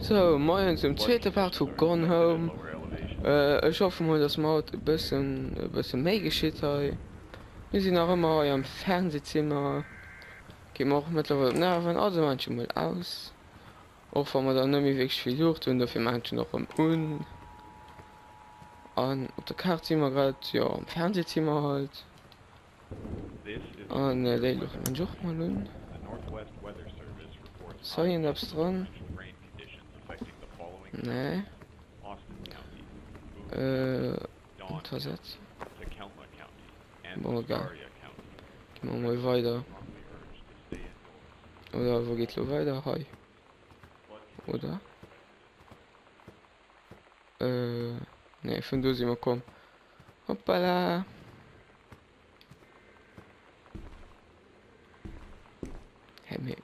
Sou, moien zum zweete Part vu Gone Home. Ech hoffe mol, dass mer haut e bëssen, e bësse méi geschitt hei. Mir sinn nach ëmmer hei am Fernsehzimmer. Geet mer och mëttlerweil op d'Nerven, also maan ech e mol aus. Och wa mer dann net méi wierklech vill Luucht hunn, dofir maan ech en och erëm un. An op der Kaart si mer grad, jo, am Fernsehzimmer halt. An déi luucht maan ech och mol un. Ass hei iergendeppes dran? Nee. Untersetzen. Bon, egal. Gi mer mol weider. Oder wou geet lo weider? Hei. Oder? Nee, vun do si mer komm. Hoppala! Hä, mee.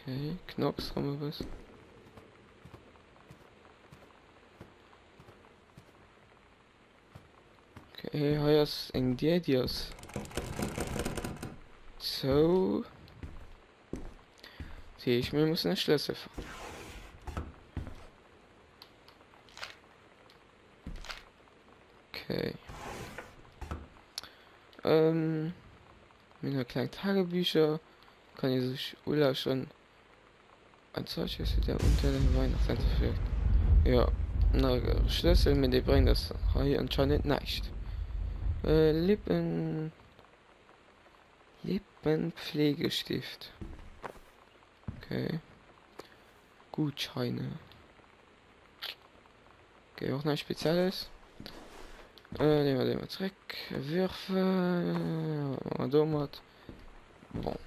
Okay, Knocks rëm e bëssen. Okay, hei ass eng Dier, déi ass zou. Dat heescht, mir mussen e Schlëssel fannen. Okay. Ähm, mir hunn hei kleng Tagebücher. Kann ee sech ulauschteren. Ein Zeitschlüssel, der unter dem Weihnachtsfenster versteckt. Jo, nach e Schlëssel, mee dee bréngt eis hei anscheinend näischt. Äh, Lippen. Lippenpflegestift. Okay. Gutscheine. Okay, och näischt Spezielles. Äh, nehmen wir den mal zréck. Würfel. Was machen wir domat? Bon.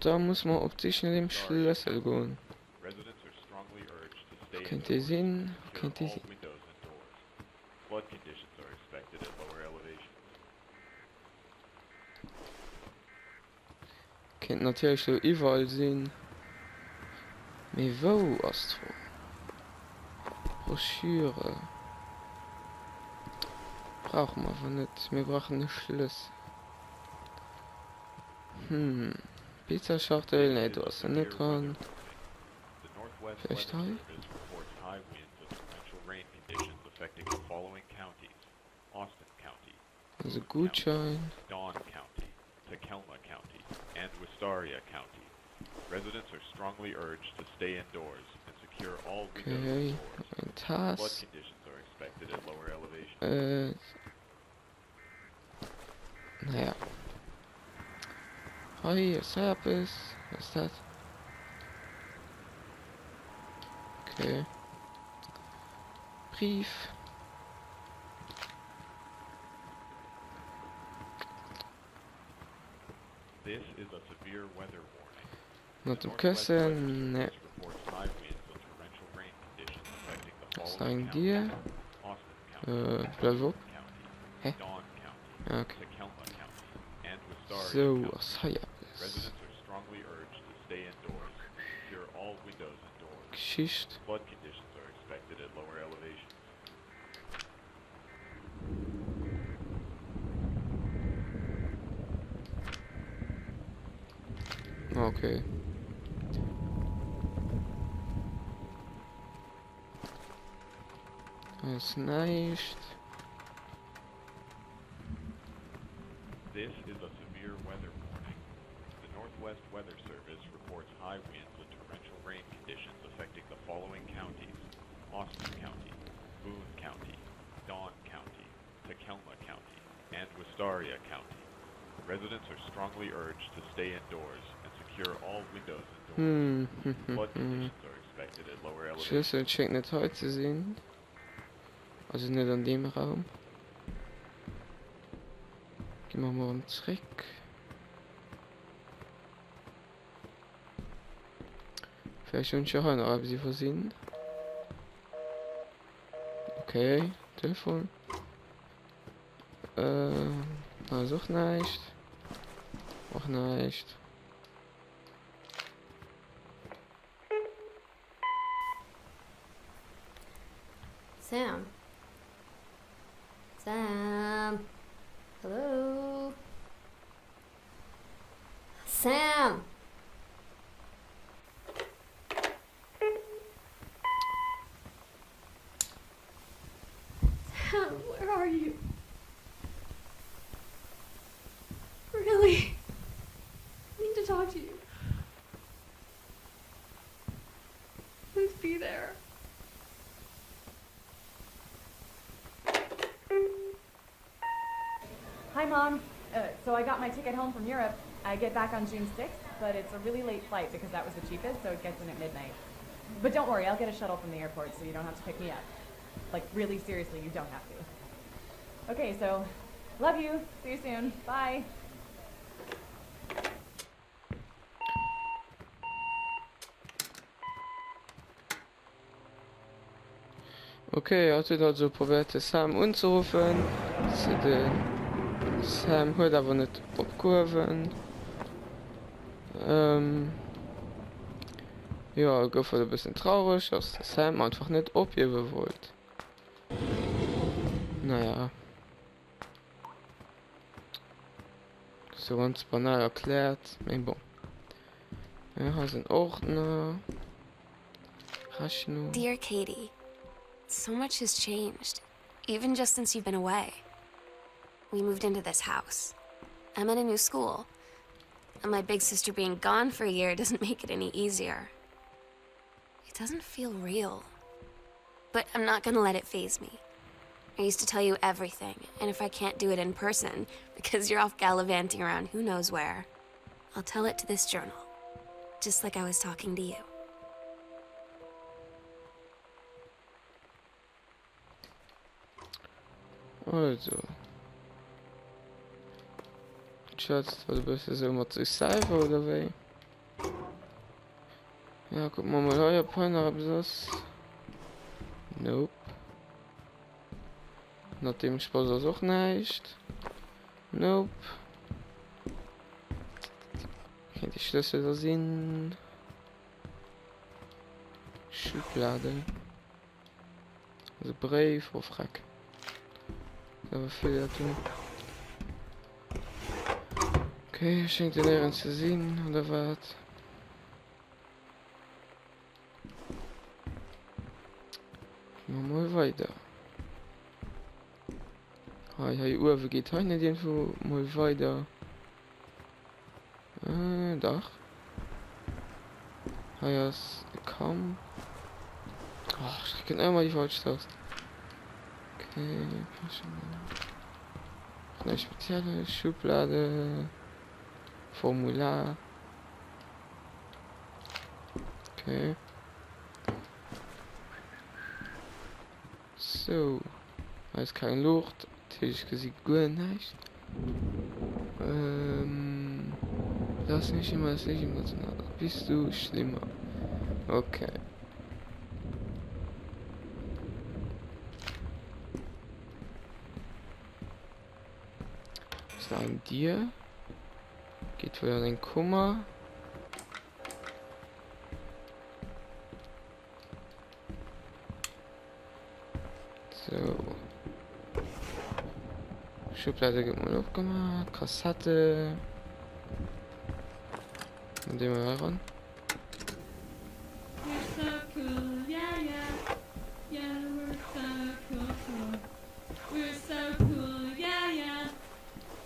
Da muss man op d'Sich no dem Schlëssel goen. Wou kéint dee sinn? Wou kéint dee sinn? Kéint natierlech lo iwwerall sinn. Mee wou ass d'Fro? Broschüre brauche mer awer net. Mir brauchen e Schlëssel. Hm, Pizzaschachtel, nee do ass se net dran. Vläicht hei? Also Gutschein. Okay, eng Taass. Äh. Naja. Hei ass hei eppes. Was ass dat? Okay. Brief. Mat dem Këssen, nee. Ass nach eng Dier? Äh, bleif op. Hä? Ah, okay. Sou, ass hei eppes? Geschicht. Okay. Hei ass näischt. This is a severe weather warning. The Northwest Weather Service reports high winds and torrential rain conditions affecting the following counties, Austin County, Boone County, Dawn County, Takelma County, and Wistaria County. Residents are strongly urged to stay indoors and secure all windows and doors. Flood conditions are expected at lower elevations. D'Schlëssel schéngt net hei ze sinn. Also net an deem Raum. Gi mer mol erëm zréck. Vläicht hunn ech jo hei nach eppes iwwersinn. Okay, Telefon. Äh, hei ass och näischt. Och näischt. Sam. Sam. Hello. Sam! Sam, where are you? Really? I need to talk to you. Please be there. Hi, Mom. Uh, so I got my ticket home from Europe. I get back on June 6th, but it's a really late flight because that was the cheapest, so it gets in at midnight. But don't worry, I'll get a shuttle from the airport so you don't have to pick me up. Like, really seriously, you don't have to. Okay, so love you. See you soon. Bye. Ok, hatt huet also probéiert de Sam unzeruffen. De Sam huet awer net opgehuewen. Ähm, jo, gouf hatt e bëssen traureg, dass de Sam einfach net ophiewe wollt. Naja. Sou ganz banal erkläert, mee bon. Hei ass en Ordner. Rechnung. Dear Katie, so much has changed, even just since you've been away. We moved into this house. I'm in a new school. And my big sister being gone for a year doesn't make it any easier. It doesn't feel real. But I'm not gonna let it faze me. I used to tell you everything, and if I can't do it in person, because you're off gallivanting around who knows where, I'll tell it to this journal, just like I was talking to you. Also. Schwätzt hatt e bësse sou mat sech selwer oder wéi? Ja, kucke mer mol hei, ob hei nach eppes ass. Nope. Ënnert deem Spass ass och näischt. Nope. Kéint de Schlëssel da sinn. Schublade. Also Bréif, oh freck. Awer vill dat do. Okay, schéngt jo néierens ze sinn, oder wat? Gi mer mol weider. Hei, hei uewe geet hei net iergendwou mol weider. Äh, dach. Hei ass e Kamm. Oh, ech drécken ëmmer déi falsch Tast. Okay, Näischt Spezielles. Schublade. Formular. Okay. Sou, hei ass keng Luucht, dat heescht ech gesi guer näischt. Ähm, lass mich immer das Licht emotional. Bist du schlimmer? Okay. Ist da eng Dier? Geet wuel an eng Kummer. So. Schublade gëtt mol opgemaach. Kassette. An déi mol eran. We're so cool, yeah, yeah. Yeah, we're so cool, cool. We're so cool, yeah, yeah.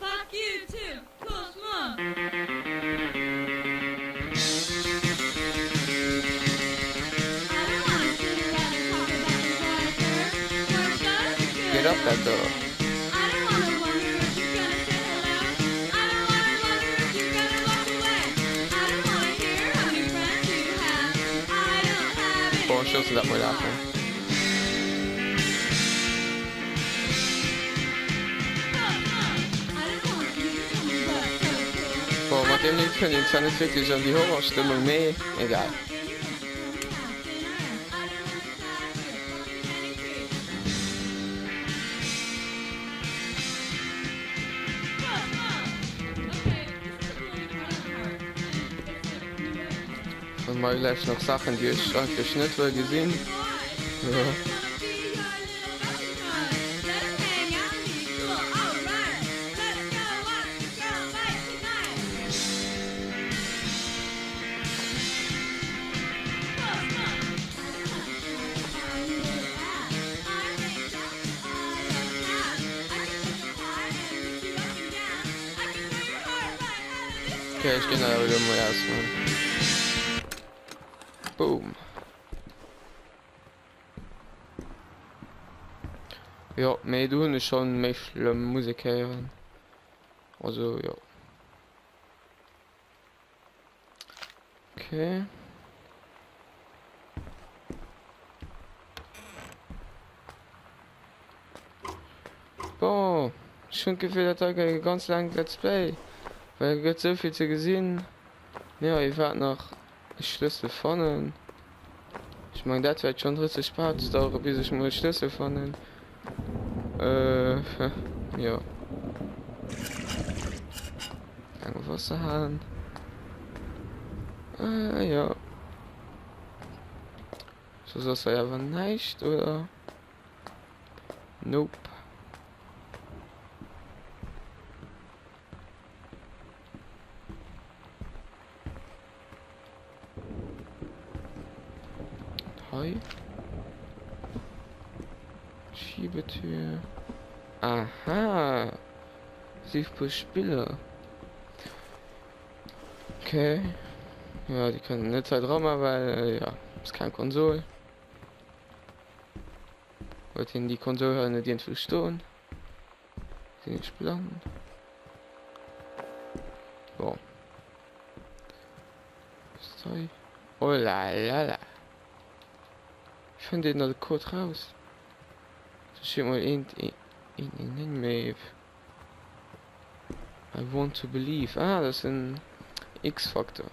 Fuck you too, cool schmuck. Get up dat do. Bon, ech loossen dat mol lafen. Bon, mat deem Lidd kënnt een zwar net wierklech an déi Horrorstëmmung, mee egal. Fanne mer gläich nach Saachen, déi ech eigentlech net wëll gesinn. Okay, ech ginn dat awer elo mol ausman. Boom. Jo, mee do hunn ech schonn méi schlëmm Musek héieren. Also, jo. Okay. Bon, ech hunn d'Gefill, dat hei gëtt e ganz laangt Let's Play, well et gëtt esou vill ze gesinn. Jo, ech waart nach e Schlëssel fannen. Ech mengen, dat wäert schonn 30 Parts dauere bis ech mol e Schlëssel fannen. Äh, jo. Eng Wasserhahn. Äh, jo. Soss ass hei awer näischt, oder? Nope. Hei. Schiebetür. Aha. Si puer Spiller. Okay. Ja, déi kënnen net hei dra man, well äh, ja, ass keng Konsol. Huet hien déi Konsol hei net iergendwou stoen? Sinn ech blann? Bon. Was hei? Oh la la la. Fënnt een da de Code raus? Do steet mol eent, een, een, een, mee I want to believe. Ah, dat ass en X-Factor.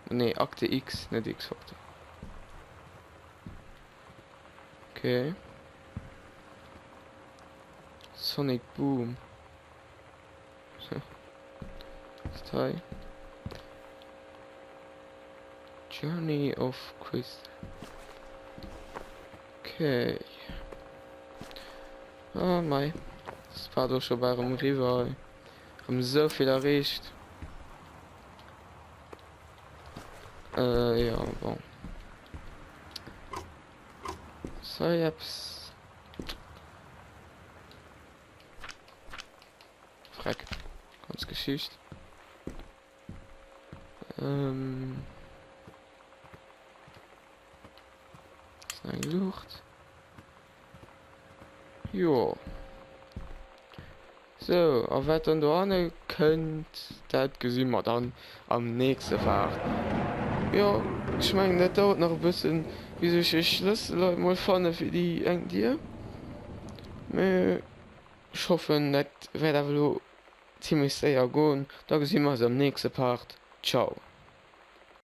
Nee, Akte X, net X-Factor. Okay. Sonic Boom. Ist hei. Journey of Chris. Okay. Oh mei. Das war doch schon bei erëm eriwwer. Erëm esou vill erreecht. Äh, ja, bon. Sei eppes. Freck. Ganz Geschicht. Ähm. Ist eng Luucht. Jo. Sou, a wat dann dohanne kënnt, dat gesi mer dann am nächste Part. Jo, ech mengen dat dauert nach e bëssen, bis ech e Schlëssel hei mol fanne fir déi eng Dier. Mee ech hoffen, dat wäert awer elo zimmlech séier goen. Da gesi mer eis am nächste Part. Ciao.